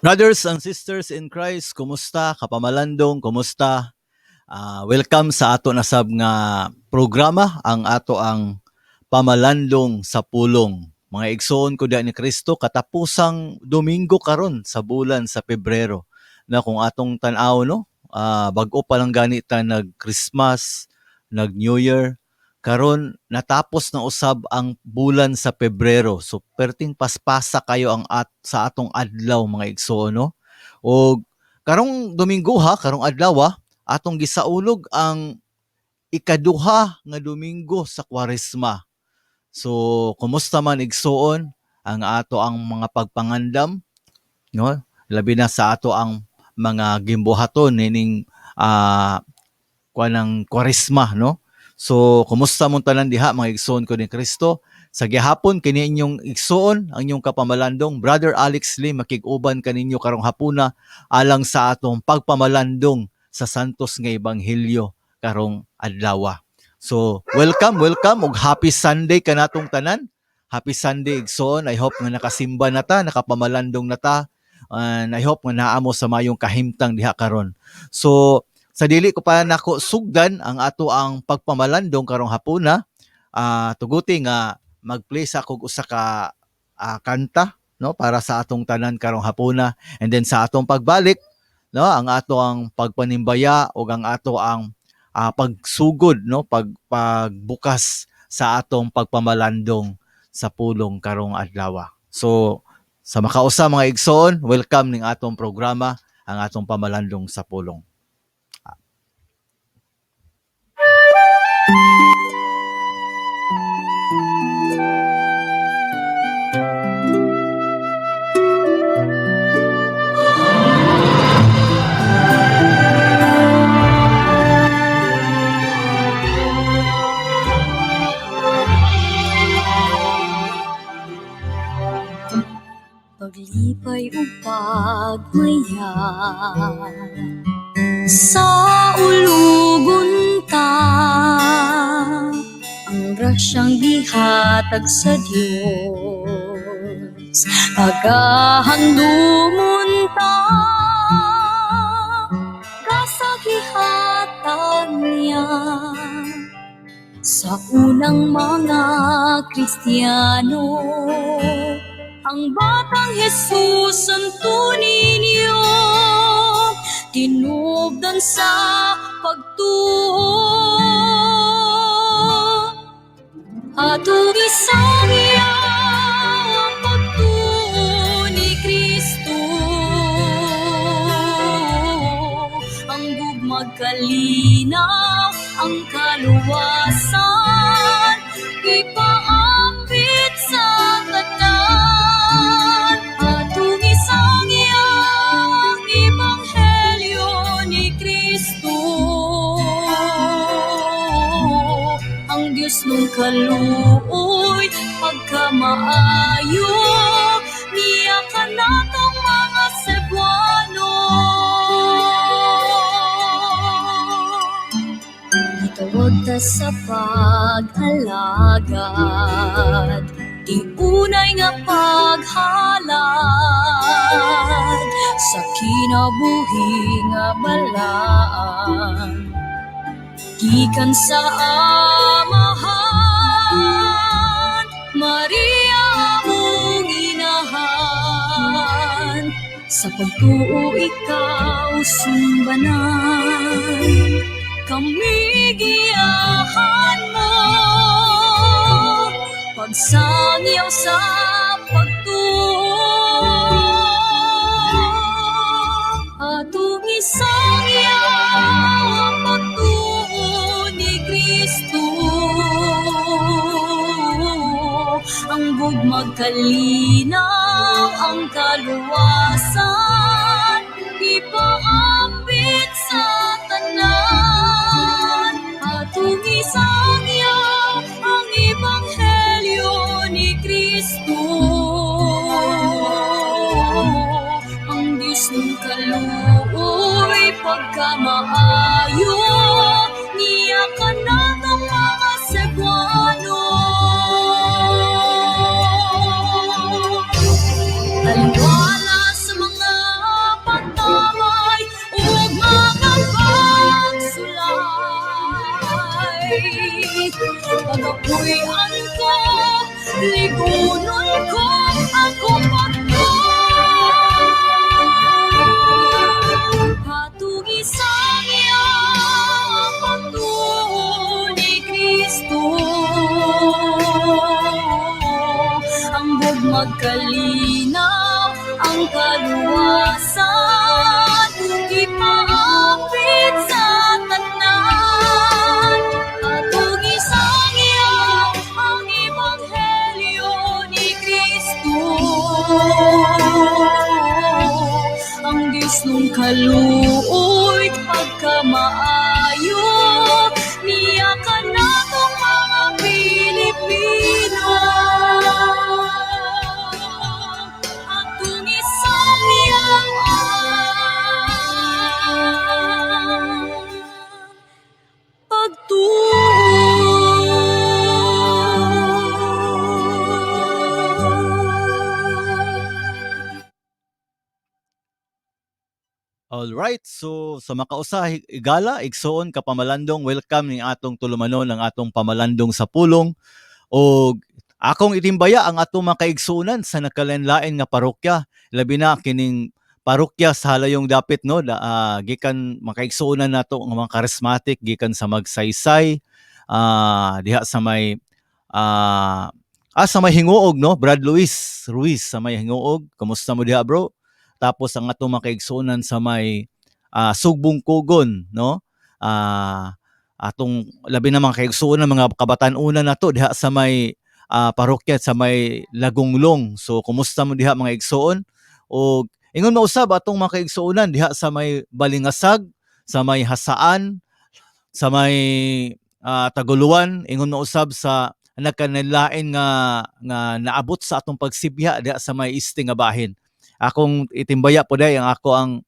Brothers and sisters in Christ, kumusta? Kapamalandong, kumusta? Welcome sa ato na sab nga programa, ang ato ang Pamalandong sa Pulong. Mga igsoon ko diha ni Kristo, katapusang Domingo karon sa bulan sa Pebrero. Na kung atong tan-aw, no, bag-o pa lang gani ta nag-Christmas, nag-New Year, karon natapos na usab ang bulan sa Pebrero. So perting paspasa kayo ang at sa atong adlaw, mga igsoon, no. Og karong Domingo ha, karong adlaw ha, atong gisaulog ang ikaduha nga Domingo sa Kwaresma. So kumusta man, igsoon, ang ato ang mga pagpangandam, no? Labi na sa ato ang mga gimbuhaton nining kuan ng Kwaresma, no? So kumusta mong tanan diha, mga igsoon ko ni Kristo? Sa gihapon kini inyong igsoon, ang inyong kapamalandong, Brother Alex Lim, makig-uban kaninyo karong hapuna alang sa atong pagpamalandong sa Santos nga Ebanghelyo karong adlaw. So welcome, welcome ug happy Sunday kanatong tanan. Happy Sunday, igsoon. I hope nga nakasimba na ta, nakapamalandong na ta. And I hope nga naa mo sa mayong kahimtang diha karon. So sa dili ko pa nako sugdan ang ato ang pagpamalandong karong hapuna, tuguti nga mag-play sa akong usa ka kanta, no, para sa atong tanan karong hapuna, and then sa atong pagbalik, no, ang ato ang pagpanimbaya ug ang ato ang pagsugod, no, pagbukas sa atong pagpamalandong sa pulong karong adlaw. So sa makausa, mga igsoon, welcome ning atong programa, ang atong Pamalandong sa Pulong. Paglipay ug pagmaya sa ulugon ta, ang grasyang gihatag sa Dios, pagahandumon ta sa gihatag niya sa unang mga Kristiyano. Ang batang Jesus Santo Niño, tinubdan sa pagtuo. Atong isangyaw ang pagtuo ni Kristo, ang gugma'g kalinaw, ang kaluwasan, ipaapit sa tanan. Atong isangyaw ang ebanghelyo ni Kristo, ang Diyos nung kaluoy, pagkamaayo niya kanatong mga Cebuano. Gitawag ta sa pag-alagad, tiunay nga paghalad sa kinabuhi nga balaan gikan sa Amahan. Maria among inahan, sa pagtuo ikaw sumbanan, kami giyahan mo pagsangyaw sa pagtuo. Atong isangyaw ang pagtuo ni Kristo, ang gugma'g kalinaw, ang kaluwasan, ipaapit sa tanan. Atong isangyaw ang ebanghelyo ni Kristo, ang Diyos ng kaluoy, pagkamaayo niya kanatong mga Cebuano. Taliwala sa mga Pagapuy-an ko, ligunon ko akong pagtuo. Hatugi sa iya ang pagtuo ni Kristo, ang magkalinaw, ang kaluwasan, ipaapit sa tanan. Atong isangya ang ebanghelyo ni Kristo, ang Diyos nung kaluoy pagkamaayo niya kanatong mga Pilipino. Atong isangya ang pagtuo. All right, so sa makausa igala, igsoon, kapamalandong, welcome ning atong tulumanon ang atong pamalandong sa pulong. O akong itimbaya ang atong mga kaigsuonan sa nagkalain-lain nga parokya, labi na kining parokya sa halayong dapit, no, da, gikan makaigsuonan nato ang mga charismatic gikan sa Magsaysay, diha sa may sa may Hinguog, no, Brad Luis Ruiz sa may Hinguog, kumusta mo diha, bro? Tapos ang atong mga kaigsuonan sa may Sugbong Kugon, no, atong labi na mga kaigsuonan, mga kabatan-unan nato diha sa may parokya sa may Lagonglong. So kumusta mo diha, mga igsuon? Og ingon mausab atong mga kaigsuonan diha sa may Balingasag, sa may Jasaan, sa may Taguluan, ingon mausab sa nagkanilain nga naabot sa atong pagsibya diha sa may este nga bahin. Akong itimbaya po day ang ako ang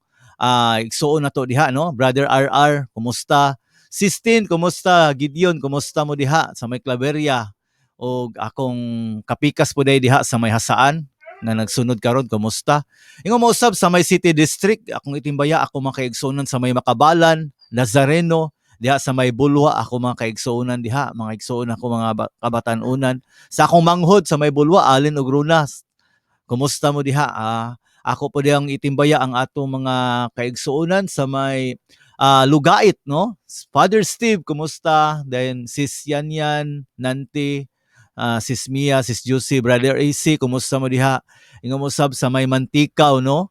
igsuon nato diha, no, Brother RR, kumusta? Sistine, kumusta? Gideon, kumusta mo diha sa may Claveria? Og akong kapikas po day diha sa may Jasaan nga nagsunod karon, kumusta? Ingon mausab sa may City District, akong itimbaya ako mga kaigsuonan sa may Makabalan, Nazareno, diha sa may Bulwa, ako mga kaigsuonan diha, mga igsuon ako mga kabatan-unan. Sa akong manghod sa may Bulwa, Allen ug Runas, kumusta mo diha? Ako po diyang itimbaya ang atong mga kaigsuonan sa may Lugait, no? Father Steve, kumusta? Then Sis Yanyan, Nanti, Sis Mia, Sis Juicy, Brother AC, kumusta mo diha? Ingon mo sab sa may Mantikaw, no?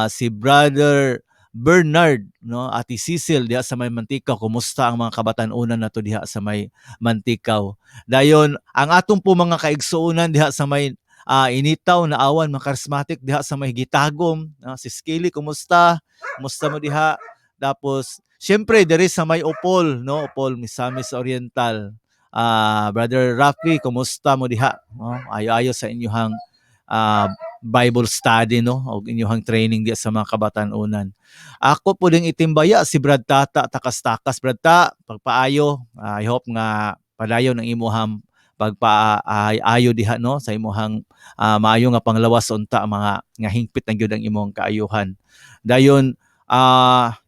Si Brother Bernard, no? Ate Cecil diha sa may Mantikaw, kumusta ang mga kabatan-unan nato diha sa may Mantikaw? Dayon ang atong po mga kaigsuonan diha sa may Initaw na awan, mga charismatic diha sa may Gitagom, si Skilly, kumusta? Kumusta mo diha? Tapos syempre diri sa may Opol, no, Opol, Misamis Oriental. Brother Rafi, kumusta mo diha? No? Ayo-ayo sa inyong Bible study, no, o inyong training diha sa mga kabatan-unan. Ako po ding itimbaya si Brad Tata Takas-Takas. Brad Ta, pagpaayo, I hope nga padayon ang imuhang pagpaayo diha, no, sa imuhang maayo nga panglawas unta mga nga hingpit na gyud ang imong kaayuhan. Dayon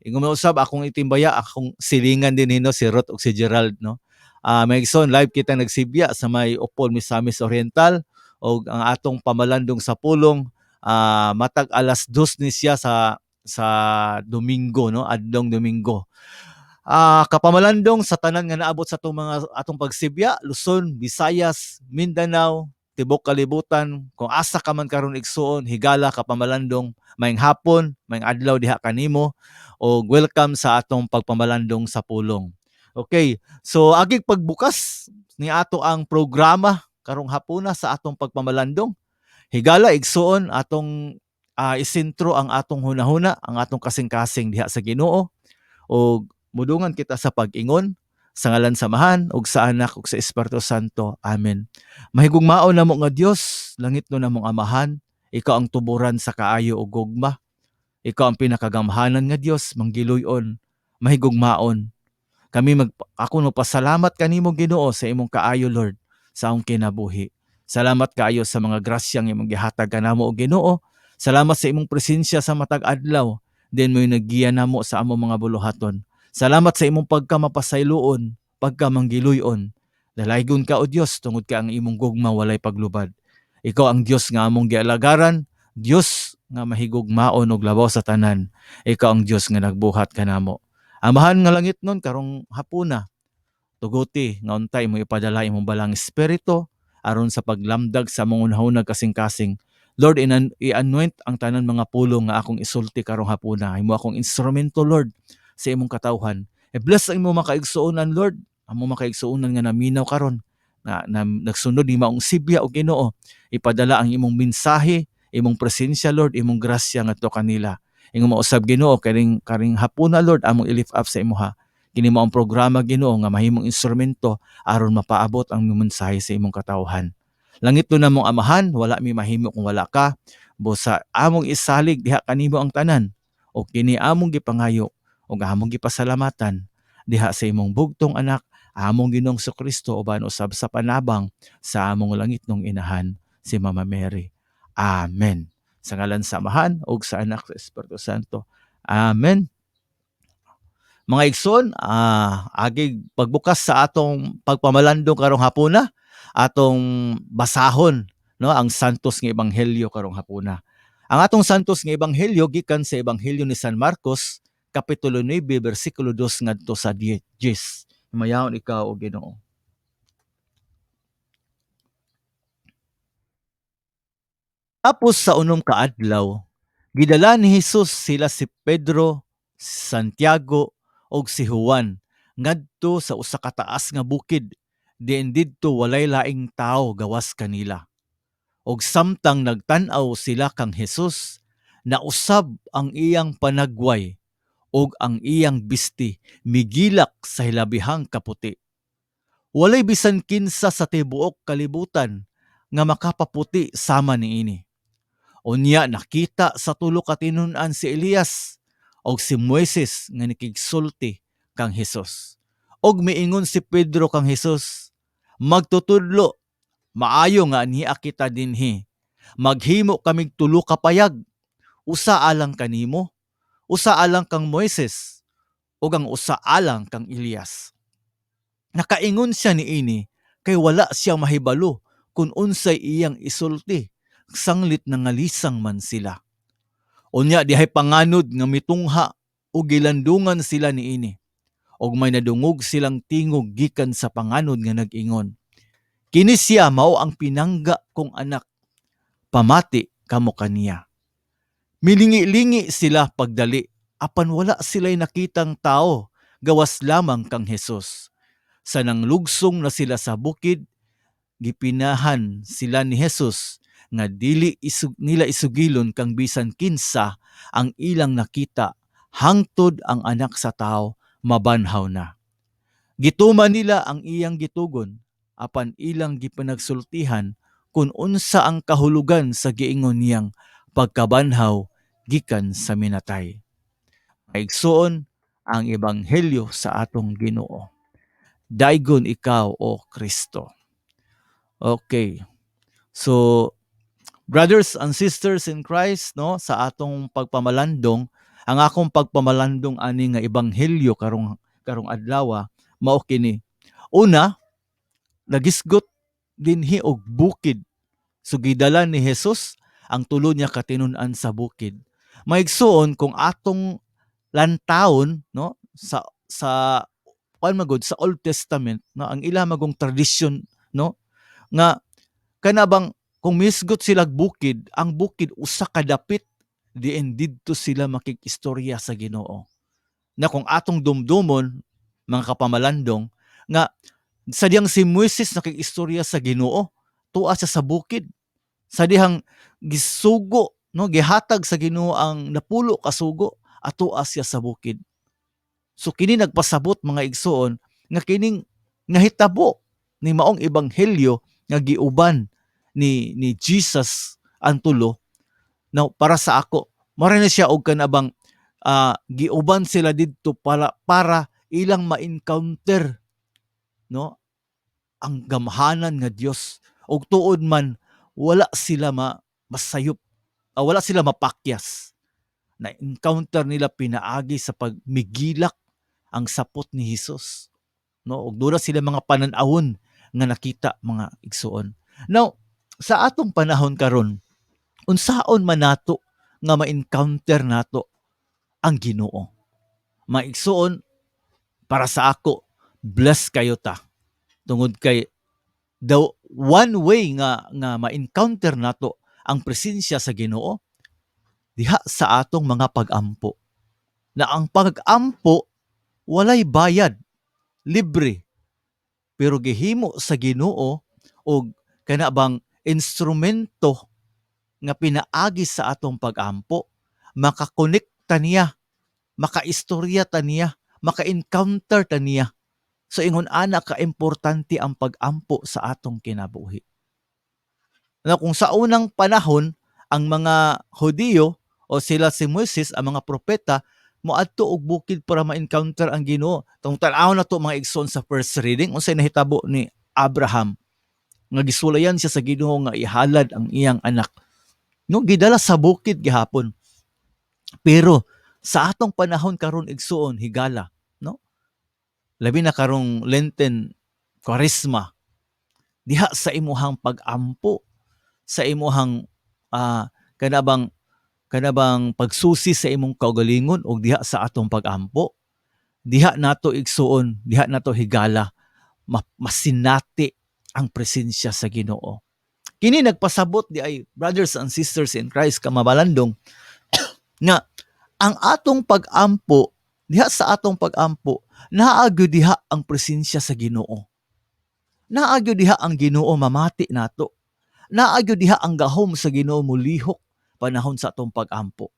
ingon usab akong itimbaya akong silingan din hino si Ruth ug si Gerald, no. May igsoon, live kita nagsibya sa may Opol, Misamis Oriental, og ang atong pamalandong sa pulong matag 2:00 ni siya sa Domingo, no, adlong Domingo. Kapamalandong sa tanan nga naabot sa atong mga atong pagsibya, Luzon, Visayas, Mindanao, tibok kalibutan, kung asa ka man karon igsuon, higala kapamalandong, maayong hapon, maayong adlaw diha kanimo, og welcome sa atong pagpamalandong sa pulong. Okay, so agig pagbukas ni ato ang programa karong hapuna sa atong pagpamalandong. Higala igsuon, atong isentro ang atong hunahuna, ang atong kasing-kasing diha sa Ginoo, og mudungan kita sa pag-ingon sa ngalan sa Amahan ug sa Anak ug sa Espiritu Santo. Amen. Mahigugmaon namo nga Dios, langit no namong Amahan, ikaw ang tuburan sa kaayo ug gugma. Ikaw ang pinakagamhanan nga Dios, manggiluyon, mahigugmaon. Kami mag ako nagpasalamat kanimo, Ginoo, sa imong kaayo, Lord, sa akong kinabuhi. Salamat kaayo sa mga grasyang imong gihatag kanamo, o Ginoo. Salamat sa imong presensya sa matag adlaw. Din mo'y naggiya namo sa among mga buluhaton. Salamat sa imong pagkamapasayloon, pagkamanggiluyon. Dalaygon ka, O Dios, tungod kay ang imong gugma walay paglubad. Ikaw ang Dios nga among gialagaran, Dios nga mahigugmaon og labaw sa tanan. Ikaw ang Dios nga nagbuhat kanamo. Amahan nga langit nun karong hapuna, tuguti nga untay mo ipadala imong balang espiritu aron sa paglamdag sa among unahunag kasing-kasing. Lord, i-anoint ang tanan mga pulong nga akong isulti karong hapuna. Himo akong instrumento, Lord, sa imong katawhan. I-bless ang imong mga kaigsuonan, Lord. Among mga kaigsuonan nga naminaw karon na nagsunod ni maong sibya o Ginoo. Ipadala ang imong mensahe, imong presensya, Lord, imong grasya ngadto kanila. Ingon mausab, Ginoo, karing hapuna, Lord, among i-lift up sa imuha. Kini mao ang programa, Ginoo, nga mahimong instrumento aron mapaabot ang mensahe sa imong katawhan. Langit na mong Amahan, wala mi mahimo kung wala ka. Busa among isalig diha kanimo ang tanan. O kini among gipangayo ug among gipasalamatan diha sa imong bugtong anak, among Ginoong Kristo, uban usab sa panabang sa among langitnong inahan, si Mama Mary. Amen. Sa ngalan sa Amahan ug sa Anak, sa Espiritu Santo. Amen. Mga igsoon, agig pagbukas sa atong pagpamalandong karong hapuna, atong basahon, no, ang Santos nga Ebanghelyo karong hapuna. Ang atong Santos nga Ebanghelyo gikan sa Ebanghelyo ni San Marcos, kapitulo 9, bersikulo 2 ngadto sa 10. Himayaon ikaw, o Ginoo. Tapos sa unom ka adlaw, gidala ni Hesus sila si Pedro, si Santiago ug si Juan ngadto sa usa ka taas nga bukid, diin didto walay laing tawo gawas kanila. Og samtang nagtan-aw sila kang Hesus, nausab ang iyang panagway ug ang iyang bisti migilak sa hilabihang kaputi. Walay bisan kinsa sa tibuok kalibutan nga makapaputi sama niini. Unya nakita sa tulo ka tinun-an si Elias og si Moises nga nikigsulti kang Hesus. Og miingon si Pedro kang Hesus, "Magtutudlo, maayo nga anhia kita dinhi. Maghimo kamig tulo ka payag, usa alang kanimo, usa alang kang Moises, ug ang usa alang kang Elias." Nakaingon siya niini kay wala siya mahibalo kung unsay iyang isulti, sanglit nangalisang man sila. Unya dihay panganod nga mitungha ug gilandungan sila niini. Og may nadungog silang tingog gikan sa panganod nga nag-ingon, "Kini siya mao ang pinangga kong anak. Pamati kamo kaniya." Milingi-lingi sila pagdali, apan wala sila'y nakitang tao gawas lamang kang Hesus. Sa nanglugsong na sila sa bukid, gipinahan sila ni Hesus nga dili nila isugilon kang bisan kinsa ang ilang nakita hangtod ang Anak sa Tao mabanhaw na. Gituman nila ang iyang gitugon, apan ilang gipanagsultihan kung unsa ang kahulugan sa giingon niyang pagkabanhaw gikan sa minatay. Maigsoon, ang ebanghelyo sa atong Ginoo. Daygon ikaw, O Kristo. Okay. So, brothers and sisters in Christ, no, sa atong pagpamalandong, ang akong pagpamalandong ani nga ebanghelyo karong adlaw mao kini. Una, nagisgot dinhi og bukid. So gidala ni Jesus ang tulo niya katinun-an sa bukid. Maigsuon, kung atong lantawon, no, sa kuan magod sa Old Testament, no, ang ila magong tradisyon, no, nga kana bang kung misgot sila bukid, ang bukid usa ka dapit diin didto sila makikistorya sa Ginoo. Na kung atong dumdumon, mga kapamalandong, nga sa diyang si Moises nakikistorya sa Ginoo, tuwa siya sa bukid. Sa dihang gisugo, no, gihatag sa Ginoo ang 10 ka sugo, atoa siya sa bukid. So kini nagpasabot, mga igsoon, nga kining nahitabo ni maong ebanghelyo nga giuban ni Jesus ang tulo. Now, para sa ako, mara na siya og kanabang giuban sila didto para ilang ma-encounter, no, ang gamhanan nga Dios, og tuod man wala sila masayop, wala sila mapakyas. Na encounter nila pinaagi sa pagmigilak ang sapot ni Hesus, no, ug duna sila mga panan-awon nga nakita, mga igsuon. Now, sa atong panahon karon, unsaon man nato nga ma-encounter nato ang Ginoo? Mga igsuon, para sa ako, bless kayo ta. Tungod kay the one way nga ma-encounter nato ang presensya sa Ginoo diha sa atong mga pag-ampo. Na ang pag-ampo walay bayad, libre. Pero gihimo sa Ginoo og kana bang instrumento nga pinaagi sa atong pag-ampo, makakonekta niya, makaistorya ta niya, maka-encounter ta niya. So ingon ana ka importante ang pag-ampo sa atong kinabuhi. Na kung sa unang panahon ang mga Hudiyo o sila si Moises, ang mga propeta, moadto og bukid para ma-encounter ang Ginoo. Tong tan-aw na to, mga igsoon, sa first reading, unsay nahitabo ni Abraham nga gisulayan siya sa Ginoo nga ihalad ang iyang anak. No, gidala sa bukid gihapon. Pero sa atong panahon karon, igsuon, higala, no? Labi na karong Lenten, Kwaresma, diha sa imuhang pag-ampo, sa imuhang kana bang pagsusi sa imong kaugalingon og diha sa atong pag-ampo, diha nato, igsuon, diha nato, higala, masinati ang presensya sa Ginoo. Kini nagpasabot di ay, brothers and sisters in Christ, kamabalandong, nga ang atong pag-ampo, diha sa atong pag-ampo, naa gyud diha ang presensya sa Ginoo. Naa gyud diha ang Ginoo mamati nato. Naa gyud diha ang gahom sa Ginoo mulihok panahon sa atong pag-ampo.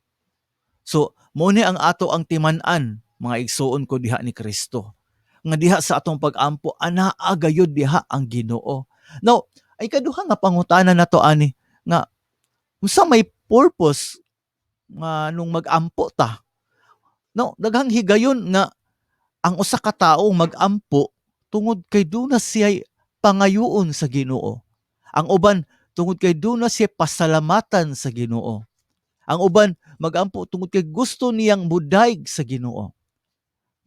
So, mo ni ang ato ang timan-an, mga igsuon ko diha ni Kristo. Nga diha sa atong pag-ampo, anaa gayud diha ang Ginoo. Now, ay kaduha nga pangutana nato ani nga unsa may purpose nga nung mag-ampo ta? No, daghang higayon nga ang usa ka tawo mag-ampo tungod kay duna siya'y pangayoon sa Ginoo. Ang uban tungod kay duna siya pasalamatan sa Ginoo. Ang uban magampo tungod kay gusto niyang mudayeg sa Ginoo.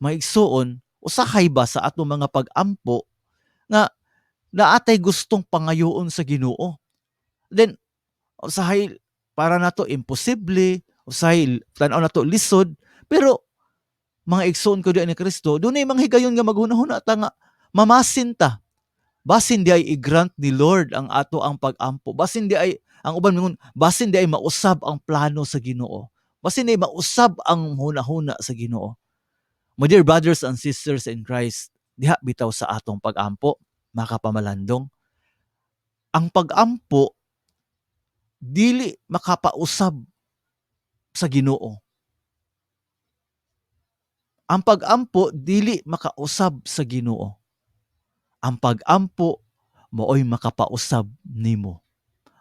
Maigsuon, usahay ba sa atong mga pag-ampo nga naatay gustong pangayoon sa Ginoo? Then usahay para nato imposible, usahay tan-aw nato lisod, pero mga igsoon ko diha ni Kristo, dunay mga higayon nga maghunahuna ta nga mamasin ta. Basin di ay i-grant ni Lord ang ato ang pag-ampo. Basin di ay ang uban mingon, basin di ay mausab ang plano sa Ginoo. Basin di ay mausab ang hunahuna sa Ginoo. My dear brothers and sisters in Christ, diha bitaw sa atong pag-ampo, makapamalandong. Ang pag-ampo dili makapausab sa Ginoo. Ang pag-ampo dili makausab sa Ginoo. Ang pag-ampo maoy makapausab nimo.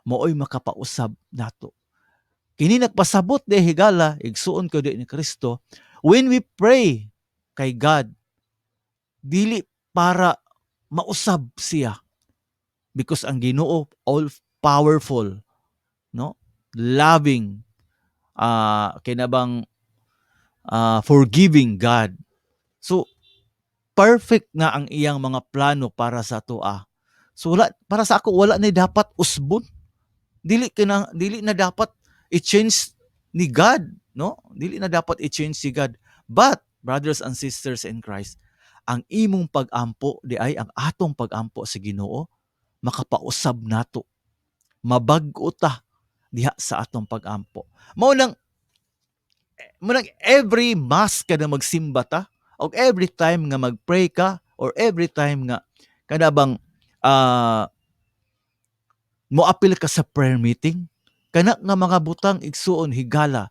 Maoy makapausab nato. Kini nagpasabot de, higala, igsuon ko di ni Kristo, when we pray kay God, dili para mausab siya, because ang Ginoo all powerful, no, loving, kinabang forgiving God. So perfect na ang iyang mga plano para sa atoa. So wala, para sa ako, wala ni dapat usbon, dili na dapat i-change ni God, no? Dili na dapat i-change si God. But brothers and sisters in Christ, ang imong pag-ampo di ay, ang atong pag-ampo sa Ginoo, makapausab nato, mabag-o ta diha sa atong pag-ampo. Mao nang every Mass ka na magsimba ta og every time nga mag-pray ka or every time nga kana bang moapil ka sa prayer meeting, kana nga mga butang, igsuon, higala,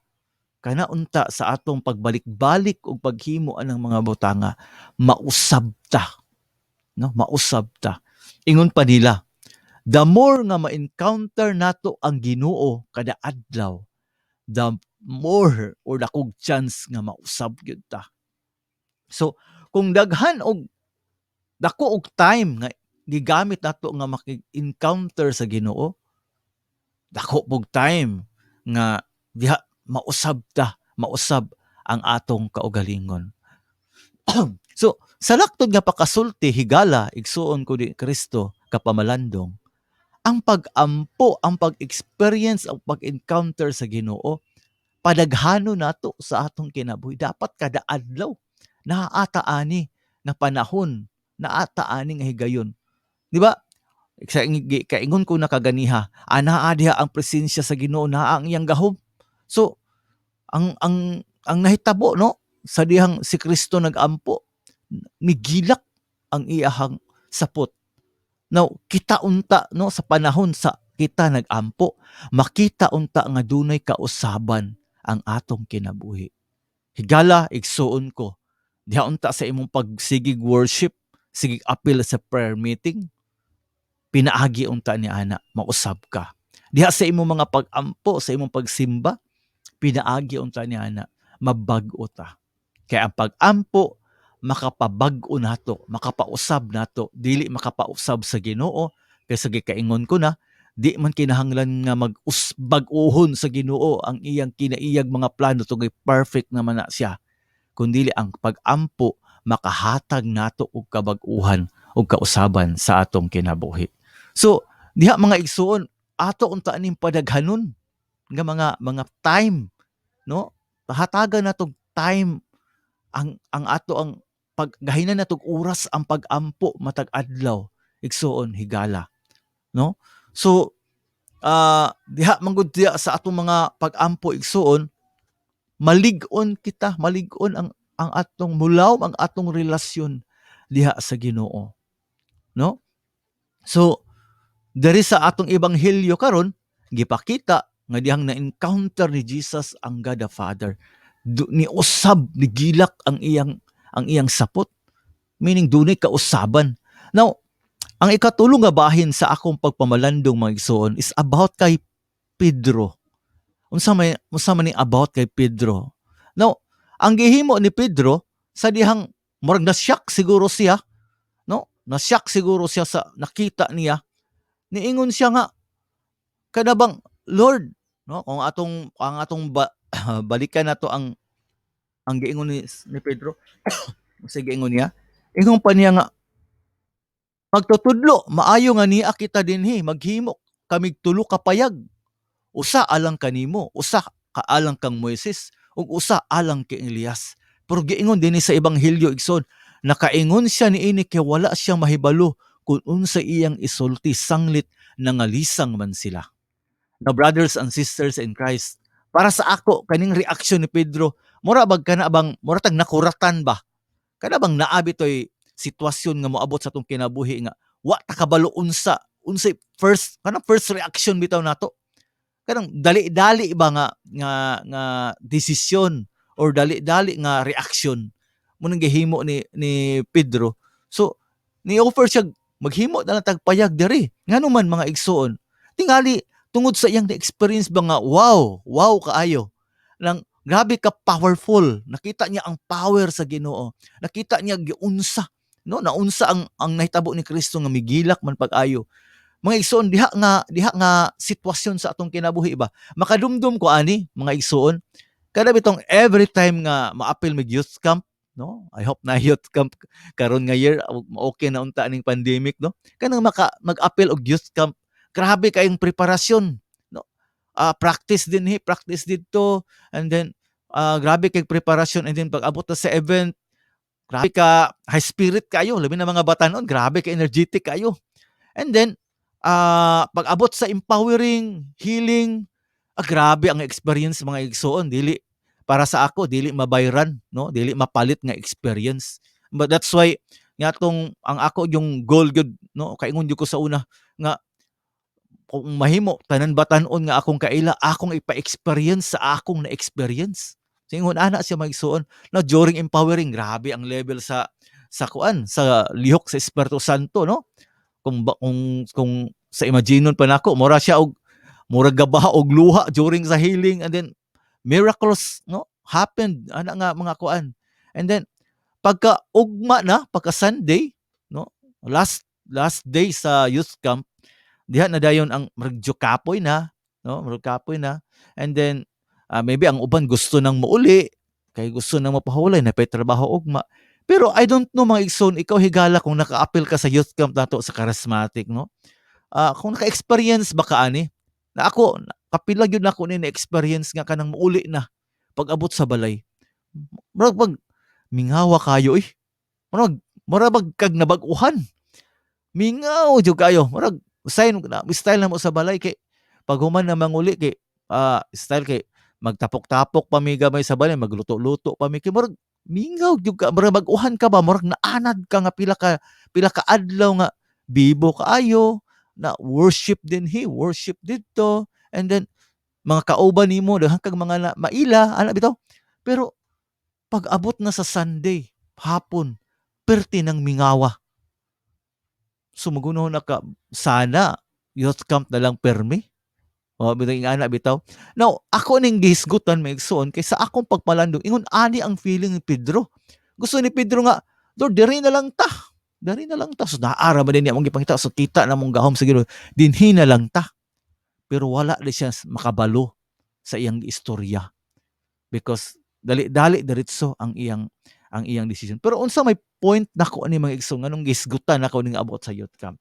kana unta sa atong pagbalik-balik og paghimo anang mga butanga, mausab ta, no? Mausab ta. Ingon pa nila, the more nga ma-encounter nato ang Ginoo kada adlaw, the more or dakog chance nga mausab gyud ta. So kung daghan og dako og time nga gigamit nato nga maki-encounter sa Ginoo, dako pog time nga diha mausab ta, mausab ang atong kaugalingon. So Sa laktod nga pakasulti, higala, igsuon ko ni Kristo kapamalandong, ang pag-ampo, ang pag-experience, ang pag-encounter sa Ginoo, padaghano nato sa atong kinabuhi. Dapat kada adlaw naa ta ani nga panahon, naa ta ani nga higayon. Di ba? Sa kaingon ko na kaganiha, anaa diha ang presensya sa Ginoo, naa ang iyang gahom. So ang nahitabo, no, sa dihang si Kristo nagampo, migilak ang iyahang sapot. Now, kita unta, no, sa panahon sa kita nagampo, makita unta nga dunay kausaban ang atong kinabuhi. Higala, igsuon ko, diha unta sa imong pagsigig worship, sigig apil sa prayer meeting, pinaagi unta ni ana mausab ka. Diha sa imong mga pag-ampo, sa imong pagsimba, pinaagi unta ni ana mabag-o ta. Kaya ang pag-ampo makapabag-o nato, makapausab nato, dili makapausab sa Ginoo kay sa gikaingon ko na, di man kinahanglan nga mag-bag-uhon sa Ginoo ang iyang kinaiyag mga plano tungod perfect naman na siya. Kundili ang pag-ampo makahatag nato og kabag-uhan ug kausaban sa atong kinabuhi. So, diha, mga igsuon, ato unta ning padaghanon nga mga time, no? Hatagan natog time ang ato ang paggahinan natog oras ang pag-ampo matag adlaw, igsuon, higala, no? So diha man gud diha sa atong mga pag-ampo, igsuon, malig-on kita, malig-on ang atong mulaw ang atong relasyon diha sa Ginoo, no? So diri sa atong ebanghelyo karon, gipakita nga dihang na-encounter ni Jesus ang God the Father, ni usab, ni gilak ang iyang sapot, meaning dunay kausaban. Now, ang ikatulo nga bahin sa akong pagpamalandong, mga igsoon, is about kay Pedro. Unsa man ni about kay Pedro? Now, ang gihimo ni Pedro sa dihang murag na-shock siguro siya, no, na-shock siguro siya sa nakita niya, niingon siya nga kada bang, "Lord," no? Kung atong ba, balikan nato ang giingon ni Pedro. Sa giingon niya, ingon pa niya nga, "Magtutudlo, maayo nga nia kita dinhi, maghimo kamig tulo ka payag. Usa alang kanimo, usa ka alang kang Moises, ug usa alang kay Elias." Pero giingon dinhi sa ebanghelyo, igsoon, nakaingon siya niini kay wala siya mahibalo kung unsa iyang isulti sanglit nangalisang man sila. Now, brothers and sisters in Christ, para sa ako, kaning reaksyon ni Pedro, mura bag kana bang mura tag nakuratan ba? Kana bang naa bitoy sitwasyon nga moabot sa atong kinabuhi nga wa ta kabalo unsay first kanang first reaction bitaw nato, kanang dali-dali ba nga desisyon or dali-dali nga reaksyon mo nang gihimo ni Pedro. So ni offer siya, "Maghimo na lang tag payag diri." Ngano man, mga igsuon? Tingali tungod sa iyang na-experience ba nga wow kaayo nang grabe ka powerful. Nakita niya ang power sa Ginoo, nakita niya giunsa, no, naunsa ang nahitabo ni Kristo nga migilak man pag-ayo. Mga igsuon, diha nga sitwasyon sa atong kinabuhi ba, makadumdum ko ani, mga igsuon, kada bitong every time nga maapil mig youth camp, no? I hope na youth camp karon nga year, okay na unta ning pandemic, no? Kanang maka mag-apil og youth camp, grabe kayong preparasyon, no? Practice dinhi, practice didto, and then grabe kay preparasyon, and then pag abot na sa event, grabe ka high spirit kayo, labi na mga batanon, grabe ka energetic kayo. And then pag abot sa empowering, healing, grabe ang experience, mga igsuon, dili para sa ako dili mabayran, no, dili mapalit nga experience. But that's why nga tong ang ako yung goal gyud, no, kaingon gyud ko sa una nga kung mahimo tanan batan-on nga akong kaila akong ipa-experience sa akong na-experience. So ingon ana siya, mga igsuon, no? During empowering, grabe ang level sa kuan, sa lihok sa Espiritu Santo, no? Kung sa imaginon pa nako, mura siya og murag gabaha og luha during sa healing, and then miracles, no, happened ana nga mga kuan. And then pagka ugma na, pagka Sunday, no, last last day sa youth camp, diha na dayon ang murag kapoy na, no, murag kapoy na, and then maybe ang uban gusto nang muuli kay gusto nang mapahulay na pay trabaho ugma. Pero I don't know, mga igsoon, ikaw higala, kung naka-apil ka sa youth camp nato sa Charismatic, no? Kung naka-experience ba ka ani? Na ako, kapila gyud nako ni na-experience nga kanang muuli na pag-abot sa balay. Murag pag mingawa kayo eh. Murag bag kag nabag-uhan. Mingaw jud kayo. Murag sign na style na mo sa balay kay pag human na manguli kay style kay magtapok-tapok pa mi gamay sa balay, magluto-luto pa mi kay murag mingaw jud ka, murag bag-uhan ka ba, murag naanad ka nga pila ka adlaw nga bibo kaayo, na worship din he, worship didto, and then mga kauban nimo daghan kag mga na, maila ana bitaw. Pero pag abot na sa Sunday hapon, perti ng mingawa. Sumuguno na ka, sana youth camp na lang permi. O bitaw ingana bitaw. Now, ako ning gihisgutan, mga igsoon, kay sa akong pagpalandong ingon ani ang feeling ni Pedro. Gusto ni Pedro nga, "Lord, diri na lang ta. Diri na lang ta." So naara ba din niya among gipangita, so kita na mong gahom sa Ginoo. Dinhi na lang ta. Pero wala di siya makabalo sa iyang istorya. Because dali-dali diretso ang iyang decision. Pero unsa may point nako ani, mga igsoon, nganong gihisgutan nako ning abot sa youth camp?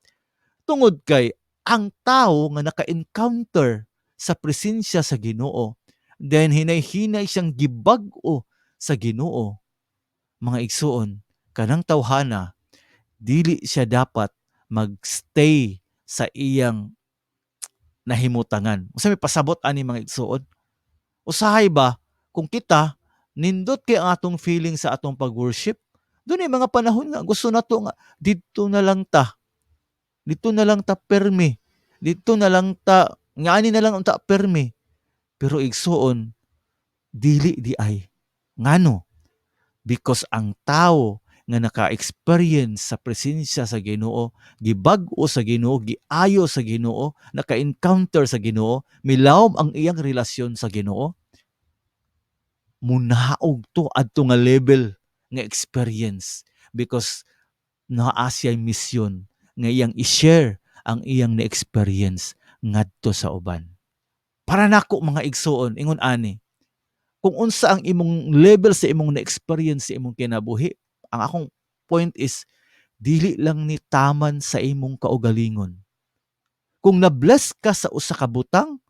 Tungod kay ang tao nga naka-encounter sa presensya sa Ginoo, then hinay-hinay siyang gibag-o sa Ginoo. Mga igsoon, kanang tawhana dili siya dapat magstay sa iyang nahimutangan. Unsa may pasabot ani, mga igsoon? Usahay ba kung kita nindot kay ang atong feeling sa atong pag-worship, duna mga panahon nga gusto nato nga didto na lang ta. Didto na lang ta permi. Didto na lang ta, ngani na lang unta permi. Pero igsuon, dili di ay. Ngano? Because ang tao nga naka-experience sa presensya sa Ginoo, gibag-o sa Ginoo, giayo sa Ginoo, naka-encounter sa Ginoo, milawom ang iyang relasyon sa Ginoo, munaog to adto nga level nga experience because naa siya'y misyon nga iyang i-share ang iyang na-experience ngadto sa uban. Para nako, mga igsuon, ingon ani, kung unsa ang imong level sa imong na-experience sa imong kinabuhi, ang akong point is dili lang ni taman sa imong kaugalingon. Kung na-bless ka sa usa ka butang,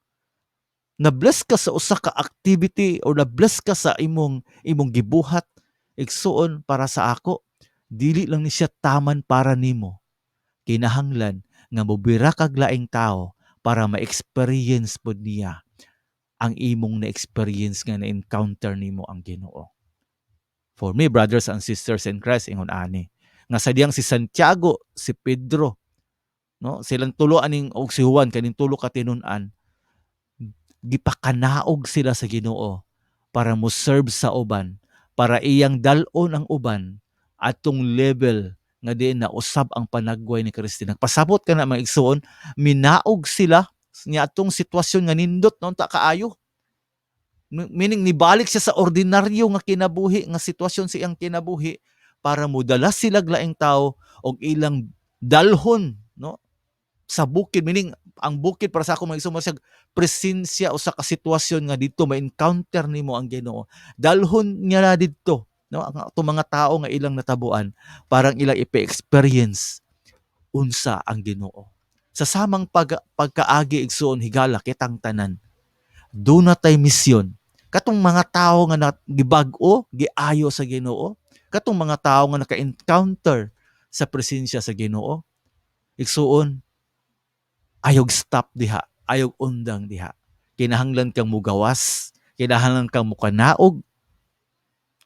na-bless ka sa usa ka activity or na-bless ka sa imong gibuhat, igsuon, para sa ako, dili lang ni siya taman para nimo. Kinahanglan nga mobira kag laing tao para ma-experience pod niya ang imong na-experience nga na-encounter nimo ang Ginoo. For me, brothers and sisters in Christ, ingon ani nga sa diyang si Santiago, si Pedro, no, silang tulo aning og si Juan, kaning tulo ka tinun-an, gipakanaog sila sa Ginoo para mo serve sa uban, para iyang dal-on ang uban atong level nga diin na usab ang panagway ni Kristo. Nagpasabot ka na, mga igsuon, minaog sila niya atong sitwasyon nga nindot no ta kaayo. Meaning nibalik siya sa ordinaryo nga kinabuhi, nga sitwasyon sa iyang kinabuhi para modala sila laing tao og ilang dalhon, no, sa bukid. Meaning ang bukid para sa ako, mga igsoon, siya presensya o sa kasitwasyon nga didto ma-encounter nimo ang Ginoo. Dalhon niya na didto, no, ang atong mga tao nga ilang natabuan, parang ilang ipa-experience unsa ang Ginoo. Sa samang pagkaagi, igsuon, higala kitang tanan, duna tay misyon. Katong mga tao nga gibag-o, giayo sa Ginoo, katong mga tao nga naka-encounter sa presensya sa Ginoo, igsuon, ayog stop diha, ayog undang diha. Kinahanglan kang mugawas, kinahanglan kang mukanaog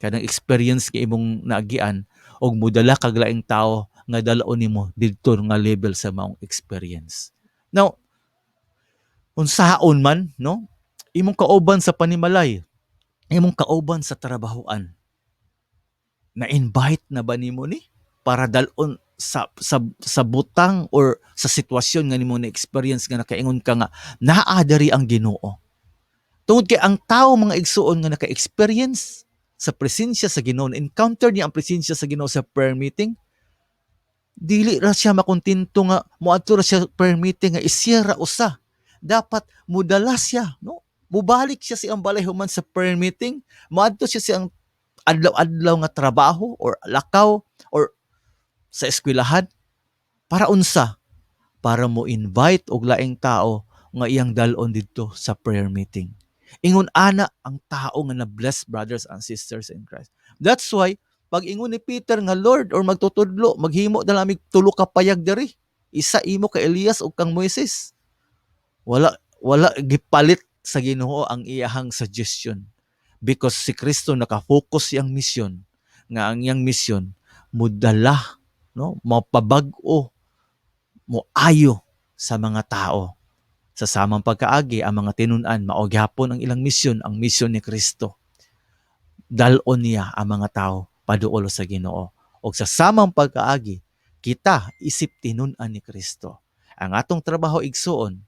kanang experience nga imong naagian og modala kag laing tao nga dalaon nimo didto nga level sa maong experience. Now, unsaon man, no? Imong kauban sa panimalay, imong kauban sa trabahoan, na-invite na ba nimo ni para dal-on sa butang or sa sitwasyon nga nimo na experience nga nakaingon ka nga naa diri ang Ginoo? Tungod kay ang tao, mga igsuon, nga naka-experience sa presensya sa Ginoo, encounter niya ang presensya sa Ginoo sa prayer meeting, dili ra siya makontento nga moadto ra siya prayer meeting nga isira usa. Dapat mudala siya, no? Mubalik siya sa iyang balay human sa prayer meeting, moadto siya sa iyang adlaw-adlaw nga trabaho or lakaw or sa eskwelahan para unsa? Para mo invite og laing tao nga iyang dal-on didto sa prayer meeting. Ingon ana ang tao nga na-bless, brothers and sisters in Christ. That's why pag ingon ni Peter nga, "Lord," or magtutudlo, "maghimo na lamig tulo ka payag diri. Isa imo, kay Elias ug kang Moises." Wala gipalit sa Ginoo ang iyahang suggestion because si Kristo naka-focus iyang mission, nga ang iyang mission mudala, no, mapabag-o, moayo sa mga tao. Sa samang pagkaagi, ang mga tinun-an, mao gyapon ang ilang misyon, ang misyon ni Kristo. Dal-on niya ang mga tao paduol sa Ginoo. Og sa samang pagkaagi, kita isip tinun-an ni Kristo. Ang atong trabaho, igsuon,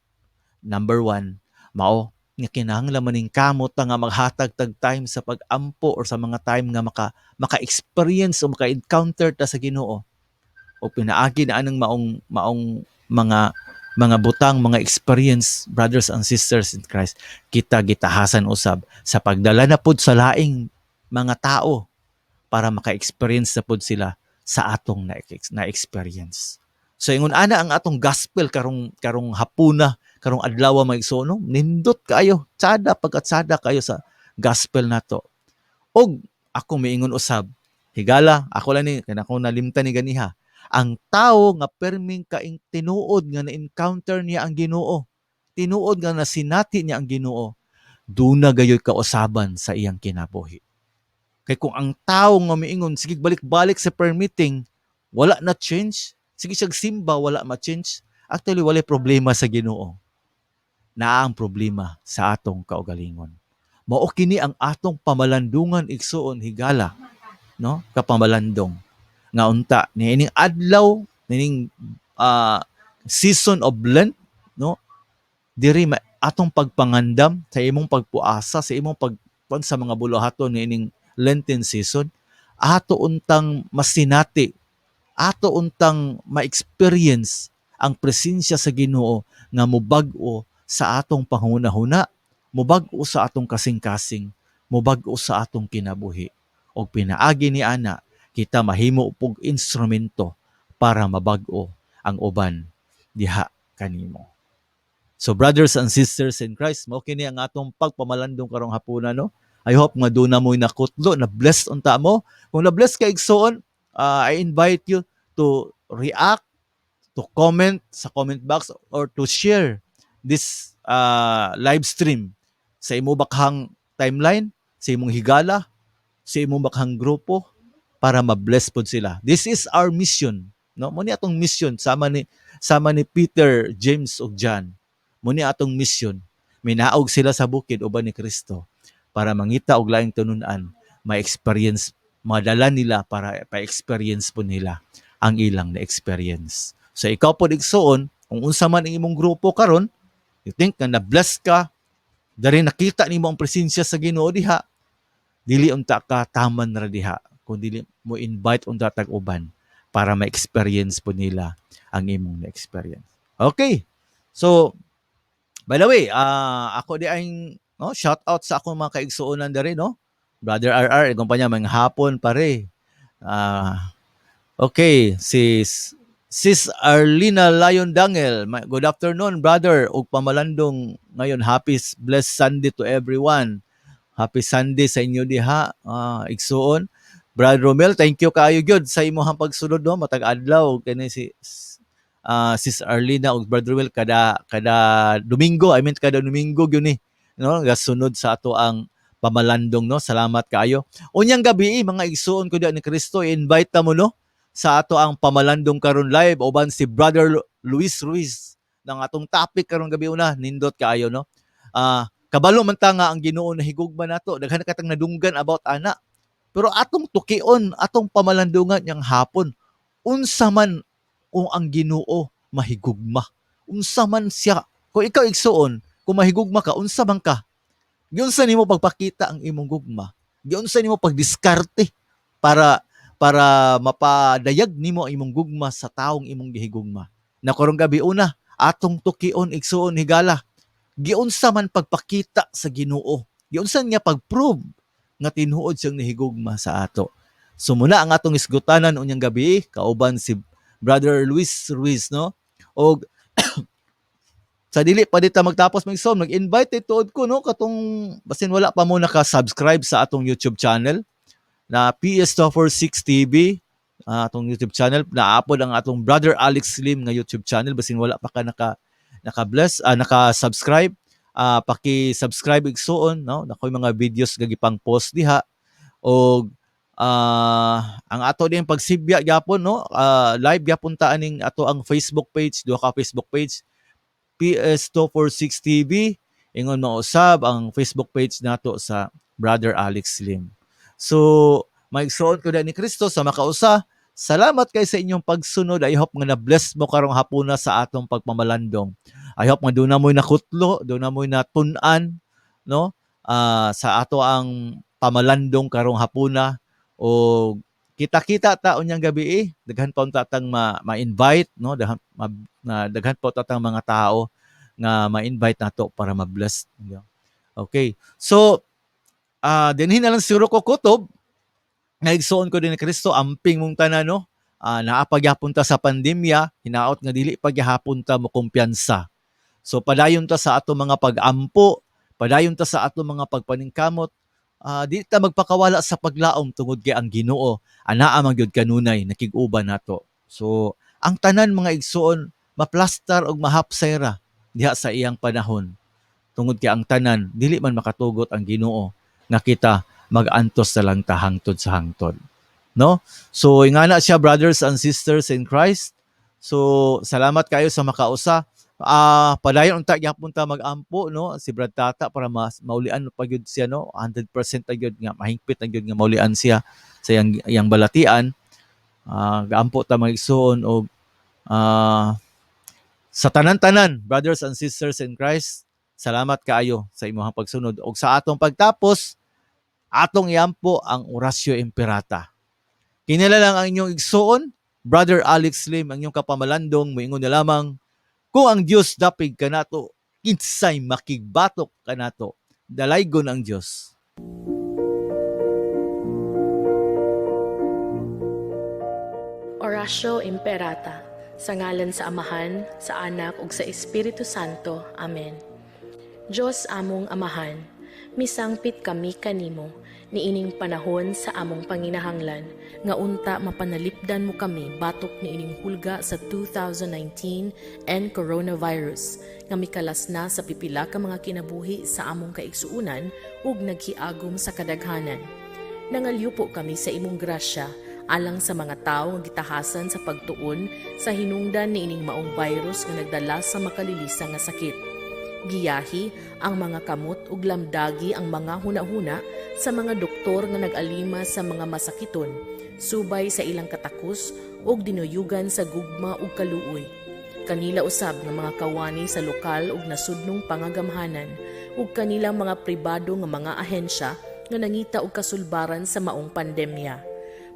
number one, mao nga kinahanglan maning kamot ta nga maghatag tag time sa pag-ampo or sa mga time nga maka-experience o maka-encounter ta sa Ginoo. O pinaagi na anang maong mga butang, mga experience, brothers and sisters in Christ, kita gitahasan usab sa pagdala na pud sa laing mga tao para maka-experience na pud sila sa atong na-experience. So ingon ana ang atong gospel karong hapuna, karong adlaw, mga igsoon, no? Nindot kaayo, tsada pagkatsada kayo sa gospel nato. Og ako miingon usab, higala, ako lang ni kay ako nalimtan ni ganiha. Ang tao nga perming kaing tinuod nga na-encounter niya ang Ginoo, tinuod nga nasinati niya ang Ginoo, duna gayoy kausaban sa iyang kinabuhi. Kay kung ang tao nga miingon sige balik-balik sa prayer meeting, wala na change, sige siyag simba, wala ma-change, actually walay problema sa Ginoo. Naa ang problema sa atong kaugalingon. Mao kini ang atong pamalandungan, igsuon, higala, no? Kapamalandong nga unta niining adlaw, niining season of Lent, no? Diri atong pagpangandam sa imong pagpuasa, sa imong pagkuan sa mga buluhaton niining Lenten season, ato untang masinati, ato untang ma-experience ang presensya sa Ginoo nga mobag-o sa atong panghuna-huna, mobag-o sa atong kasing-kasing, mobag-o sa atong kinabuhi. Og pinaagi ni ana, kita mahimo pog instrumento para mabag-o ang uban diha kanimo. So brothers and sisters in Christ, mao kini ang atong pagpamalandong karong hapuna, no. I hope nga duna mo'y nakutlo, na blessed unta mo. Kung na bless ka, igsoon, I invite you to react, to comment sa comment box or to share this live stream sa imo bakhang timeline, sa imong higala, sa imong bakhang grupo para ma-bless pod sila. This is our mission, no? Mo ni atong mission sama ni Peter, James ug John. Mo ni atong mission. Minaog sila sa bukid uban ni Kristo para mangita og laing tinun-an, ma-experience, madala nila para pa-experience po nila ang ilang na-experience. So ikaw po, igsuon, kung unsa man ang imong grupo karon, you think nga na-bless ka, dari nakita nimo ang presensya sa Ginoo diha, dili unta ka taman ra diha, kun dili mo invite unta tag uban para ma-experience po nila ang imong na-experience. Okay. So, by the way, ako di ang, no, shout out sa akong mga kaigsuonan diri, no? Brother RR, kumpanya, mga hapon pare. Okay, si Sis Arlina Lion Dangel, good afternoon, brother ug pamalandong ngayon. Happy blessed Sunday to everyone. Happy Sunday sa inyo diha, igsuon. Brother Romel, thank you kaayo gyud sa imong pagsulod, no, matag adlaw kani si Sis Arlina ug Brother Romel kada Domingo, I mean kada Domingo gyud ni, no, gasunod sa ato ang pamalandong, no. Salamat kaayo. Unyang gabi, mga igsuon ko diha ni Kristo, invite ta mo, no, sa ato ang pamalandong karon live uban si Brother Luis Ruiz ng atong topic karong gabi una. Nindot kaayo, no. Kabalo man ta nga ang Ginoo nahigugma nato, daghan katang nadunggan about ana. Pero atong tukion, atong pamalandungan yang hapon, unsa man kung ang Ginoo mahigugma? Unsa man siya? Kung ikaw, igsuon, kung mahigugma ka, unsa man ka? Giunsa nimo pagpakita ang imong gugma? Giunsa nimo pagdiskarte para mapadayag nimo ang imong gugma sa taong imong gihigugma? Na karong gabi una, atong tukion, igsuon, higala. Giunsa man pagpakita sa Ginoo? Giunsa niya pag-prove nga tinuod siyang nihigugma sa ato. So muna ang atong isgutanan unyang gabi kauban si Brother Luis Ruiz, no? Og sa dili pa dita magtapos, mga igsoon, nag-invite tuod ko, no, katong basin wala pa mo naka-subscribe sa atong YouTube channel na PS246 TV, atong YouTube channel, naapod ang atong Brother Alex Lim nga YouTube channel. Basin wala pa ka naka bless, naka-subscribe, paki-subscribe, igsuon, no? Nakoy mga videos nga gipang post diha. Og ang ato din pagsibya gyapon, no, live gyapon ta aning ato ang Facebook page, duha ka Facebook page, PS246 TV, ingon mausab ang Facebook page nato sa Brother Alex Lim. So, maigsoon ko ni Kristo sa makausa. Salamat kay sa inyong pagsunod. I hope nga na-bless mo karong hapuna sa atong pagpamalandong. I hope nga duna mo'y nakutlo, duna mo'y natun-an, no? Sa ato ang pamalandong karong hapuna o kita-kita ta unyang gabi eh. Daghan pa unta tang ma-invite, no? Daghan na daghan pa unta tang mga tao nga ma-invite nato para ma-bless. Okay. So, dinhi na lang siguro ko kutob. Naigsoon ko din ni Kristo, amping mong tanan, no? Naa pagyapon ta sa pandemya, hinaot nga dili pagyahapon ta mo kumpiyansa. So padayon ta sa ato mga pag-ampo, padayon ta sa ato mga pagpaningkamot. Di ta magpakawala sa paglaom tungod kay ang Ginoo anaa man gyud kanunay nakig-uban nato. So ang tanan, mga igsoon, maplastar og mahapsay ra diha sa iyang panahon. Tungod kay ang tanan dili man makatugot ang Ginoo nga kita mag-antos na lang ta hangtod sa hangtod. No? So ingana siya, brothers and sisters in Christ. So salamat kayo sa makausa. Padayon unta gyapon ta mag-ampo, no, si Brad Tata para mas maulian pa gyud siya, no, 100% na gyud nga mahingpit na gyud nga maulian siya sa iyang balatian. Gaampo ta, mga igsoon, og sa tanan-tanan, brothers and sisters in Christ, salamat kaayo sa imong pagsunod. Og sa atong pagtapos, atong iampo ang Oratio Imperata. Kinila lang ang inyong igsoon, Brother Alex Lim, ang inyong kapamalandong, moingon na lamang, kung ang Dios dapig kanato, kinsay makigbatok kanato? Dalaygon ang Dios. Oratio Imperata. Sa ngalan sa Amahan, sa Anak ug sa Espiritu Santo. Amen. Dios among Amahan, misangpit kami kanimo niining panahon sa among panginahanglan nga unta mapanalipdan mo kami batok niining hulga sa 2019 and coronavirus nga mikalas na sa pipila ka mga kinabuhi sa among kaigsuunan ug naghiagom sa kadaghanan. Nangalyupo kami sa imong grasya alang sa mga tawo nga gitahasan sa pagtuon sa hinungdan niining maong virus nga nagdala sa makalilisa nga sakit. Giyahi ang mga kamot ug lamdagi ang mga hunahuna sa mga doktor nga nag-alima sa mga masakiton subay sa ilang katakos ug dinuyugan sa gugma ug kaluoy. Kanila usab nga mga kawani sa lokal ug nasudnong pangagamhanan ug kanilang mga pribado nga mga ahensya nga nangita og kasulbaran sa maong pandemya.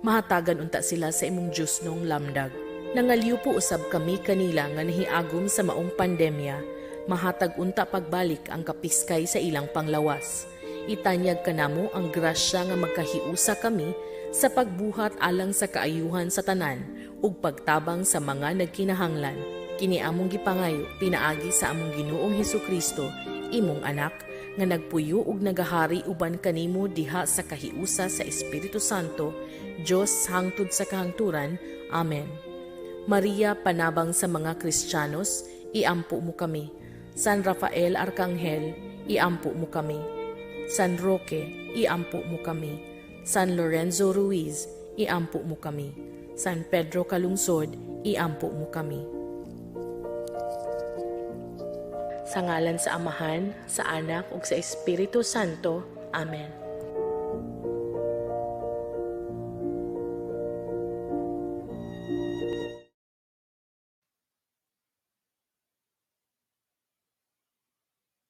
Mahatagan unta sila sa imong Diyosnong lamdag. Nangalyupo usab kami kanila nga nahiagom sa maong pandemya. Mahatag unta pagbalik ang kapiskay sa ilang panglawas. Itanyag kanamo ang grasya nga magkahiusa kami sa pagbuhat alang sa kaayuhan sa tanan ug pagtabang sa mga nagkinahanglan. Kini among gipangayo pinaagi sa among Ginoong Hesukristo, imong anak, nga nagpuyo ug nagahari uban kanimo diha sa kahiusa sa Espiritu Santo, Dios hangtod sa kahangturan. Amen. Maria, panabang sa mga Kristiyanos, iampo mo kami. San Rafael Arkanghel, iampo mo kami. San Roque, iampo mo kami. San Lorenzo Ruiz, iampo mo kami. San Pedro Calungsod, iampo mo kami. Sa ngalan sa Amahan, sa Anak ug sa Espiritu Santo. Amen.